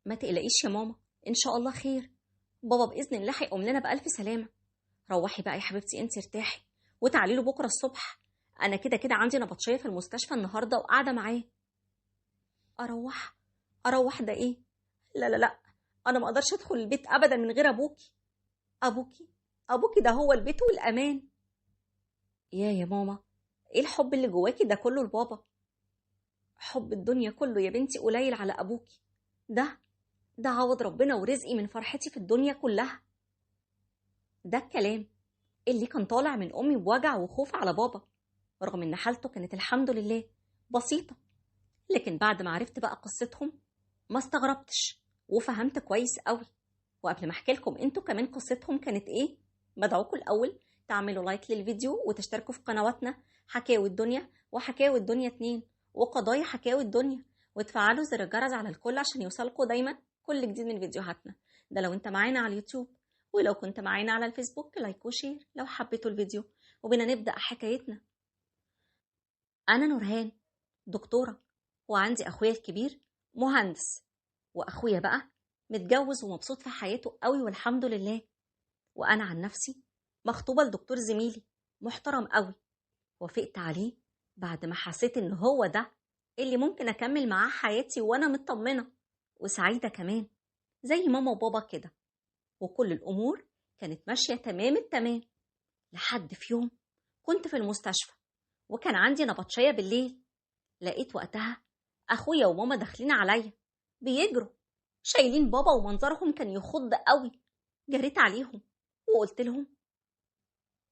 ما تقلقيش يا ماما، إن شاء الله خير، بابا بإذن الله هيقوم لنا بألف سلامة. روحي بقى يا حبيبتي انت ارتاحي وتعالي له بكرة الصبح، أنا كده كده عندي نبطشية في المستشفى النهاردة وقاعدة معاه. أروح؟ أروح ده إيه؟ لا لا لا، أنا ما أقدرش أدخل البيت أبدا من غير أبوكي. أبوكي؟ أبوكي ده هو البيت والأمان. يا ماما، إيه الحب اللي جواكي ده كله لبابا؟ حب الدنيا كله يا بنتي قليل على أبوكي، ده عوض ربنا ورزقي من فرحتي في الدنيا كلها. ده الكلام اللي كان طالع من أمي بوجع وخوف على بابا، رغم إن حالته كانت الحمد لله بسيطة، لكن بعد ما عرفت بقى قصتهم ما استغربتش وفهمت كويس قوي. وقبل ما احكي لكم انتوا كمان قصتهم كانت ايه، بدعوكم الاول تعملوا like للفيديو وتشتركوا في قنواتنا حكاوي الدنيا وحكاوي الدنيا 2 وقضايا حكاوي الدنيا، وتفعلوا زر الجرس على الكل عشان يوصلكوا دايما كل جديد من فيديوهاتنا. ده لو انت معانا على اليوتيوب، ولو كنت معانا على الفيسبوك like و share لو حبيتوا الفيديو. وبينا نبدأ حكايتنا. انا نورهان، دكتورة، وعندي اخويا الكبير مهندس، واخويا بقى متجوز ومبسوط في حياته قوي والحمد لله. وانا عن نفسي مخطوبة لدكتور زميلي محترم قوي، وافقت عليه بعد ما حسيت ان هو ده اللي ممكن اكمل معاه حياتي وانا مطمنة وسعيدة كمان زي ماما وبابا كده. وكل الامور كانت ماشية تمام التمام، لحد في يوم كنت في المستشفى وكان عندي نبطشية بالليل. لقيت وقتها اخويا وماما داخلين عليا بيجروا شايلين بابا، ومنظرهم كان يخض قوي. جريت عليهم وقلت لهم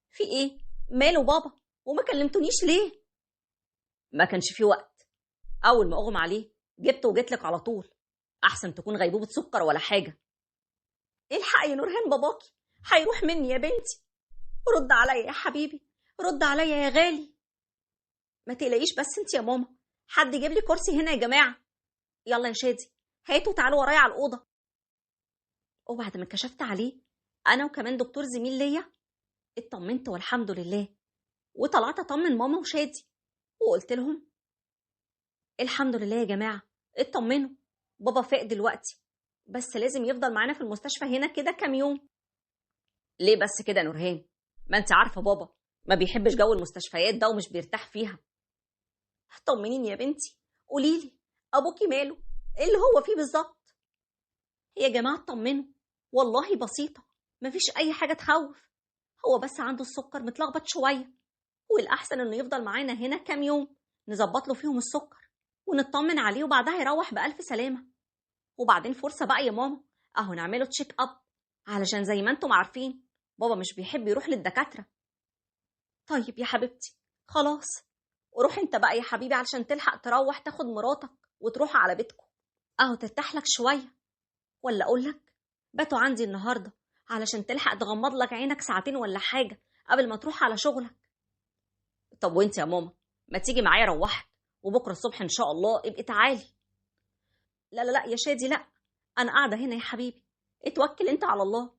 في ايه؟ ماله بابا؟ وما كلمتونيش ليه؟ ما كانش في وقت، اول ما اغمى عليه جبته وجيت لك على طول، احسن تكون غيبوبة سكر ولا حاجة. الحقي يا نورهان، باباكي هيروح مني يا بنتي. رد عليا يا حبيبي، رد عليا يا غالي. ما تقلقيش بس انت يا ماما، حد يجيب لي كرسي هنا يا جماعة. يلا يا شادي هاتوا تعالوا ورايا على الأوضة. وبعد ما كشفت عليه أنا وكمان دكتور زميل ليا اطمنت والحمد لله، وطلعت أطمن ماما وشادي وقلت لهم الحمد لله يا جماعة، اطمنوا، بابا فاق دلوقتي، بس لازم يفضل معانا في المستشفى هنا كده كام يوم. ليه بس كده يا نورهان؟ ما انت عارفة بابا ما بيحبش جو المستشفيات ده ومش بيرتاح فيها. طمنيني يا بنتي، قوليلي أبوكي ماله؟ ايه اللي هو فيه بالظبط؟ يا جماعة اطمنوا، والله بسيطة، مفيش أي حاجة تخوف، هو بس عنده السكر متلخبط شوية، والأحسن إنه يفضل معانا هنا كام يوم نظبط له فيهم السكر ونطمن عليه، وبعدها يروح بألف سلامة. وبعدين فرصة بقى يا ماما أهو نعمله check up، علشان زي ما انتم عارفين بابا مش بيحب يروح للدكاترة. طيب يا حبيبتي خلاص، وروح انت بقى يا حبيبي علشان تلحق تروح تاخد مراتك وتروح على بيتكم، اهو ترتاح لك شوية. ولا اقول لك باتوا عندي النهارده علشان تلحق تغمض لك عينك ساعتين ولا حاجة قبل ما تروح على شغلك. طب وانت يا ماما ما تيجي معايا روحك، وبكره الصبح ان شاء الله ابقي تعالي. لا لا لا يا شادي، لا انا قاعدة هنا يا حبيبي، اتوكل انت على الله.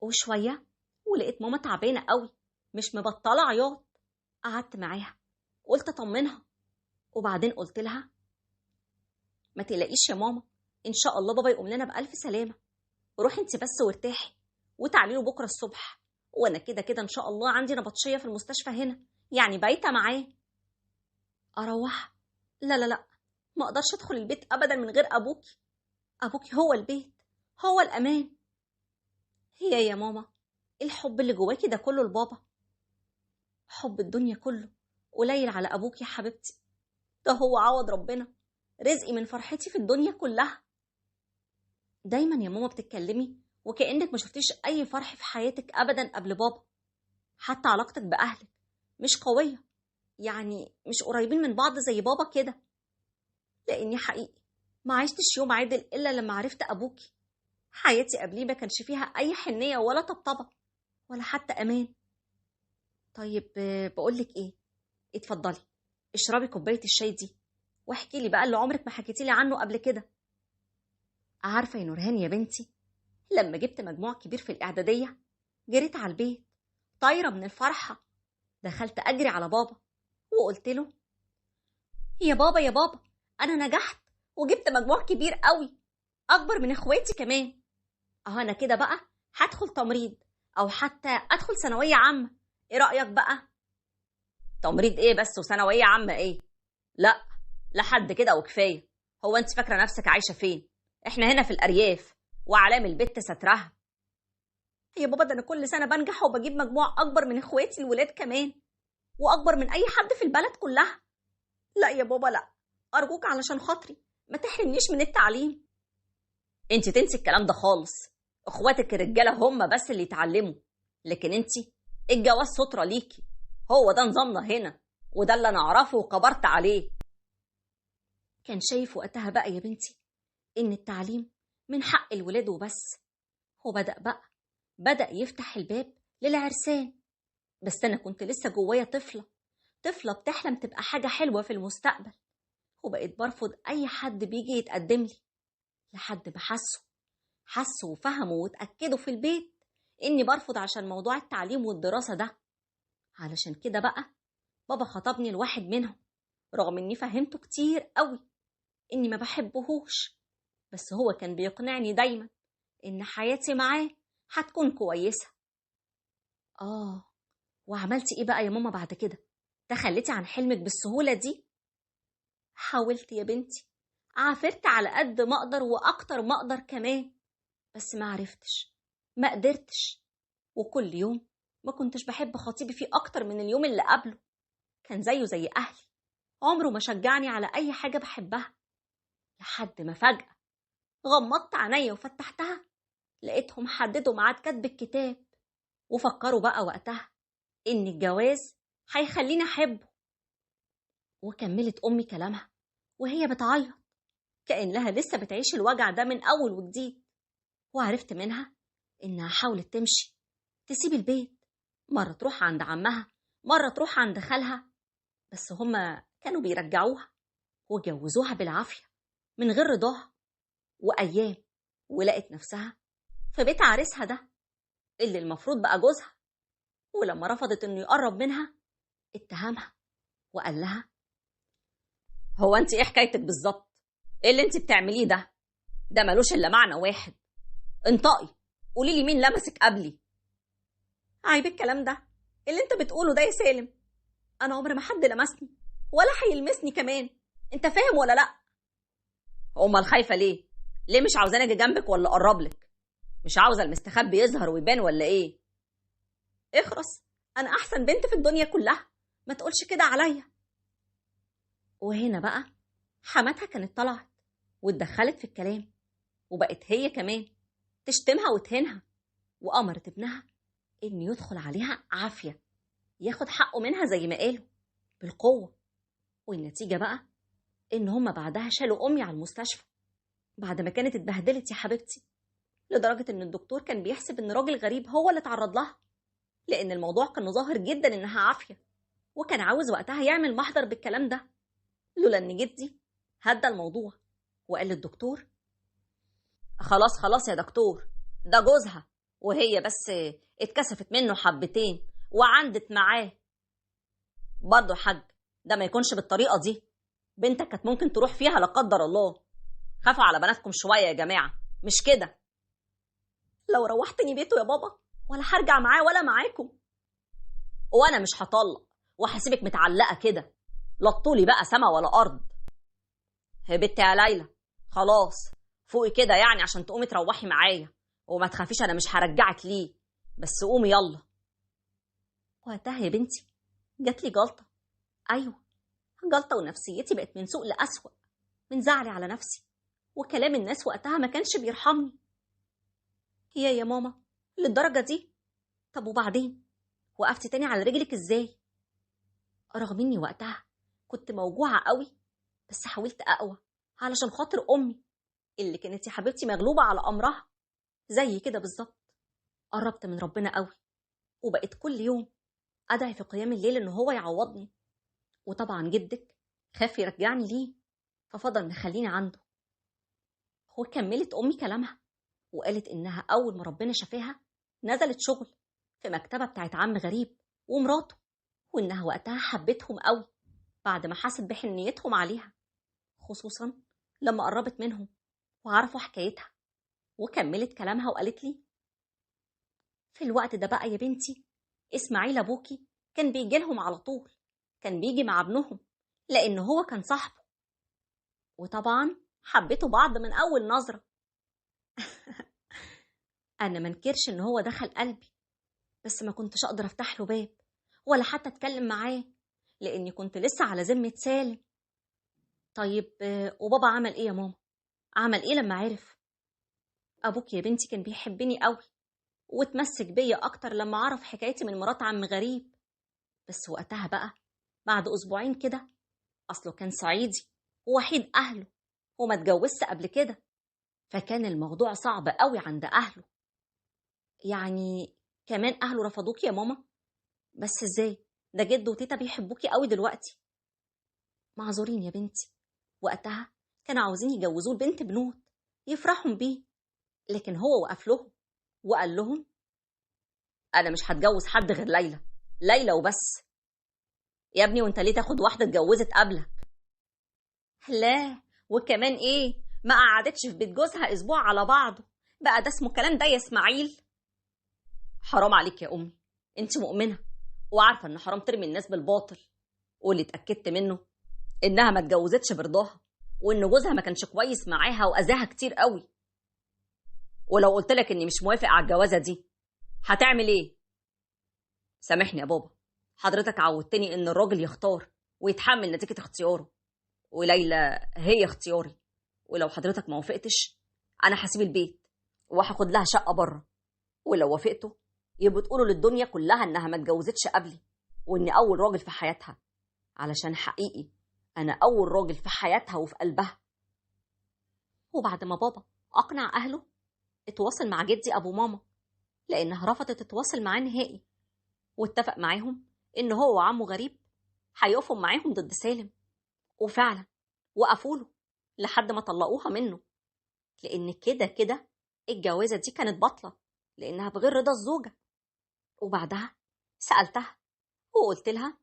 وشوية ولقيت ماما تعبانة قوي مش مبطله عياط. قعدت معاها قلت اطمنها، وبعدين قلت لها ما تقلقيش يا ماما، ان شاء الله بابا يقوم لنا بألف سلامة، روحي انت بس وارتاحي وتعالي له بكره الصبح، وانا كده كده ان شاء الله عندي نبطشية في المستشفى هنا، يعني بايته معاه. اروح؟ لا لا لا، ما اقدرش ادخل البيت ابدا من غير ابوكي، ابوكي هو البيت، هو الامان. هي يا ماما الحب اللي جواكي ده كله لبابا؟ حب الدنيا كله قليل على ابوك يا حبيبتي، ده هو عوض ربنا، رزقي من فرحتي في الدنيا كلها. دايما يا ماما بتتكلمي وكأنك ما شفتيش اي فرح في حياتك ابدا قبل بابا، حتى علاقتك باهلك مش قوية، يعني مش قريبين من بعض زي بابا كده. لاني حقيقي ما عشتش يوم عادل الا لما عرفت ابوكي، حياتي قبليه ما كانش فيها اي حنية ولا طبطبة ولا حتى امان. طيب بقولك ايه، اتفضلي اشربي كوباية الشاي دي واحكي لي بقى اللي عمرك ما حكيتي لي عنه قبل كده. عارفة يا نورهان يا بنتي، لما جبت مجموع كبير في الإعدادية جريت على البيت طايرة من الفرحة، دخلت أجري على بابا وقلت له يا بابا يا بابا أنا نجحت وجبت مجموع كبير قوي، أكبر من إخواتي كمان. أهو أنا كده بقى هدخل تمريض أو حتى أدخل ثانوية عامة، إيه رأيك بقى؟ تمريض إيه بس وثانوية عامة إيه؟ لا لحد كده وكفاية. هو أنت فاكرة نفسك عايشة فين؟ إحنا هنا في الأرياف وعلام البت سترها. يا بابا ده أنا كل سنة بنجح وبجيب مجموع أكبر من إخواتي الولاد كمان، وأكبر من أي حد في البلد كلها. لا يا بابا لا، أرجوك علشان خاطري ما تحرمنيش من التعليم. أنت تنسي الكلام ده خالص، إخواتك الرجالة هم بس اللي يتعلموا، لكن أنت الجواز سترة ليكي. هو ده نظامنا هنا وده اللي أنا أعرفه وكبرت عليه. كان شايف وقتها بقى يا بنتي إن التعليم من حق الولاد وبس. هو بدأ يفتح الباب للعرسان، بس أنا كنت لسه جوايا طفلة بتحلم تبقى حاجة حلوة في المستقبل، وبقيت برفض أي حد بيجي يتقدم لي، لحد ما حسوا وفهموا وتأكدوا في البيت إني برفض عشان موضوع التعليم والدراسة ده. علشان كده بقى بابا خطبني لواحد منهم، رغم إني فهمته كتير قوي إني ما بحبهوش، بس هو كان بيقنعني دايما إن حياتي معاه هتكون كويسة. وعملتي إيه بقى يا ماما بعد كده؟ تخليتي عن حلمك بالسهولة دي؟ حاولت يا بنتي، عافرت على قد ما أقدر وأكتر ما أقدر كمان، بس ما عرفتش، ما قدرتش. وكل يوم ما كنتش بحب خطيبي فيه أكتر من اليوم اللي قبله. كان زيه زي أهلي، عمره ما شجعني على أي حاجة بحبها، لحد ما فجأة غمضت عينيا وفتحتها لقيتهم حددوا ميعاد كتب الكتاب، وفكروا بقى وقتها إن الجواز هيخليني أحبه. وكملت أمي كلامها وهي بتعيط كأنها لسه بتعيش الوجع ده من أول وجديد. وعرفت منها إنها حاولت تمشي تسيب البيت، مرة تروح عند عمها، مرة تروح عند خالها، بس هما كانوا بيرجعوها وجوزوها بالعافية من غير رضاها. وأيام ولقت نفسها في بيت عريسها ده اللي المفروض بقى جوزها، ولما رفضت إنه يقرب منها اتهمها وقال لها: هو أنت إيه حكايتك بالظبط؟ إيه اللي أنت بتعمليه ده؟ ده ملوش إلا معنى واحد، انطقي قولي لي مين لمسك قبلي. عيب الكلام ده اللي أنت بتقوله ده يا سالم، أنا عمر ما حد لمسني ولا هيلمسني كمان، أنت فاهم ولا لأ؟ أمال خايفة ليه؟ ليه مش عاوزاني أجي جنبك ولا أقرب لك؟ مش عاوزة المستخبي يظهر ويبان ولا إيه؟ اخرس، أنا أحسن بنت في الدنيا كلها، ما تقولش كده عليا. وهنا بقى حماتها كانت طلعت واتدخلت في الكلام، وبقت هي كمان تشتمها وتهينها، وأمرت ابنها إن يدخل عليها عافية ياخد حقه منها زي ما قالوا بالقوة. والنتيجة بقى إن هما بعدها شالوا أمي على المستشفى بعد ما كانت اتبهدلت يا حبيبتي، لدرجة إن الدكتور كان بيحسب إن راجل غريب هو اللي اتعرض لها، لأن الموضوع كان ظاهر جدا إنها عافية، وكان عاوز وقتها يعمل محضر بالكلام ده، لولا إن جدي هدى الموضوع وقال للدكتور: خلاص خلاص يا دكتور، ده جوزها، وهي بس اتكسفت منه حبتين وعندت معاه. برضه حاج ده ما يكونش بالطريقة دي، بنتك كانت ممكن تروح فيها لا قدر الله. خافوا على بناتكم شوية يا جماعة، مش كده؟ لو روحتني بيته يا بابا ولا هرجع معاه ولا معاكم، وانا مش هطلق وهسيبك متعلقة كده، لا طولي بقى سما ولا أرض. يا بنت يا ليلى خلاص فوقي كده يعني عشان تقومي تروحي معايا، وما تخافيش انا مش هرجعك ليه، بس قومي يلا. وقتها يا بنتي جات لي جلطة، ايوه جلطة، ونفسيتي بقت من سوء لأسوأ من زعلي على نفسي، وكلام الناس وقتها ما كانش بيرحمني. هي يا ماما للدرجة دي؟ طب وبعدين وقفتي تاني على رجلك ازاي؟ رغم اني وقتها كنت موجوعة قوي، بس حاولت اقوى علشان خاطر امي اللي كانت يا حبيبتي مغلوبة على امرها زي كده بالظبط. قربت من ربنا قوي، وبقيت كل يوم ادعي في قيام الليل ان هو يعوضني. وطبعا جدك خاف يرجعني ليه، ففضل مخليني عنده. وكملت امي كلامها وقالت انها اول ما ربنا شافاها نزلت شغل في مكتبة بتاعت عم غريب ومراته، وانها وقتها حبتهم قوي بعد ما حست بحنيتهم عليها، خصوصا لما قربت منهم وعرفوا حكايتها. وكملت كلامها وقالت لي في الوقت ده بقى يا بنتي إسماعيل أبوكي كان بيجي لهم على طول، كان بيجي مع ابنهم لأن هو كان صاحبه، وطبعا حبيتوا بعض من أول نظرة. أنا منكرش إن هو دخل قلبي، بس ما كنتش أقدر أفتح له باب ولا حتى أتكلم معاه لأني كنت لسه على ذمة سالم. طيب وبابا عمل إيه يا ماما؟ عمل إيه لما عرف؟ أبوك يا بنتي كان بيحبني قوي واتمسك بيا أكتر لما عرف حكايتي من مرات عم غريب. بس وقتها بقى بعد أسبوعين كده، أصله كان صعيدي ووحيد أهله وما اتجوزش قبل كده، فكان الموضوع صعب قوي عند أهله. يعني كمان أهله رفضوك يا ماما؟ بس إزاي؟ ده جد وتيتا بيحبوكي قوي دلوقتي. معذورين يا بنتي، وقتها كانوا عاوزين يجوزوه البنت بنوت يفرحوا بيه، لكن هو وقف لهم وقال لهم أنا مش هتجوز حد غير ليلى، ليلى وبس. يا ابني وانت ليه تاخد واحدة اتجوزت قبلك؟ لا وكمان ايه، ما قعدتش في بيت جوزها اسبوع على بعضه، بقى ده اسمه كلام ده يا اسماعيل؟ حرام عليك يا امي، انت مؤمنة وعارفة ان حرام ترمي الناس بالباطل، واللي اتأكدت منه انها ما اتجوزتش برضاها، وان جوزها ما كانش كويس معاها واذاها كتير قوي. ولو قلت لك اني مش موافق على الجوازة دي هتعمل ايه؟ سامحني يا بابا، حضرتك عودتني ان الراجل يختار ويتحمل نتيجة اختياره، وليلى هي اختياري، ولو حضرتك ما وافقتش انا هسيب البيت وهاخد لها شقة بره، ولو وافقته يبقوا تقولوا للدنيا كلها انها ما اتجوزتش قبلي واني اول راجل في حياتها، علشان حقيقي انا اول راجل في حياتها وفي قلبها. وبعد ما بابا اقنع اهله اتواصل مع جدي ابو ماما لانها رفضت تتواصل معاه نهائي، واتفق معاهم ان هو وعمه غريب هيقفوا معاهم ضد سالم، وفعلا وقفوا له لحد ما طلقوها منه، لان كده كده الجوازه دي كانت باطله لانها بغير رضا الزوجه. وبعدها سالتها وقلت لها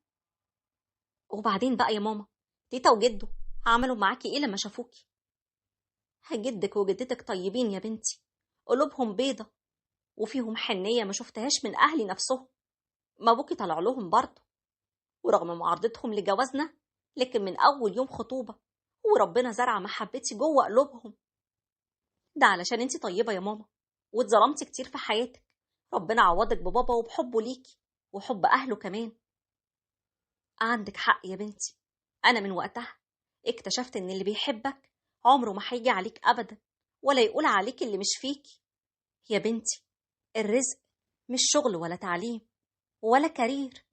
وبعدين بقى يا ماما تيتا وجده عملوا معاكي ايه لما شافوكي؟ جدك وجدتك طيبين يا بنتي، قلوبهم بيضة وفيهم حنية ما شفتهاش من أهلي نفسهم، ما أبوكي طلع لهم برضه، ورغم معارضتهم لجوازنا لكن من أول يوم خطوبة وربنا زرع محبتي جوه قلوبهم. ده علشان انتي طيبة يا ماما واتظلمتي كتير في حياتك، ربنا عوضك ببابا وبحبه ليكي وحب أهله كمان. عندك حق يا بنتي، أنا من وقتها اكتشفت إن اللي بيحبك عمره ما هيجي عليك أبدا ولا يقول عليك اللي مش فيكي. يا بنتي الرزق مش شغل ولا تعليم ولا كارير،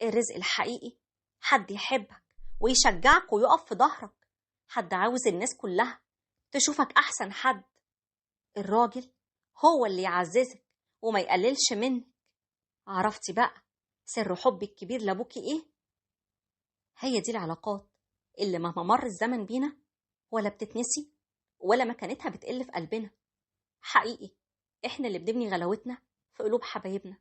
الرزق الحقيقي حد يحبك ويشجعك ويقف في ظهرك، حد عاوز الناس كلها تشوفك أحسن حد. الراجل هو اللي يعززك وما يقللش منك. عرفتي بقى سر حبك الكبير لأبوكي إيه؟ هي دي العلاقات اللي مهما مر الزمن بينا ولا بتتنسي ولا مكانتها بتقل في قلبنا. حقيقي احنا اللي بنبني غلاوتنا في قلوب حبايبنا.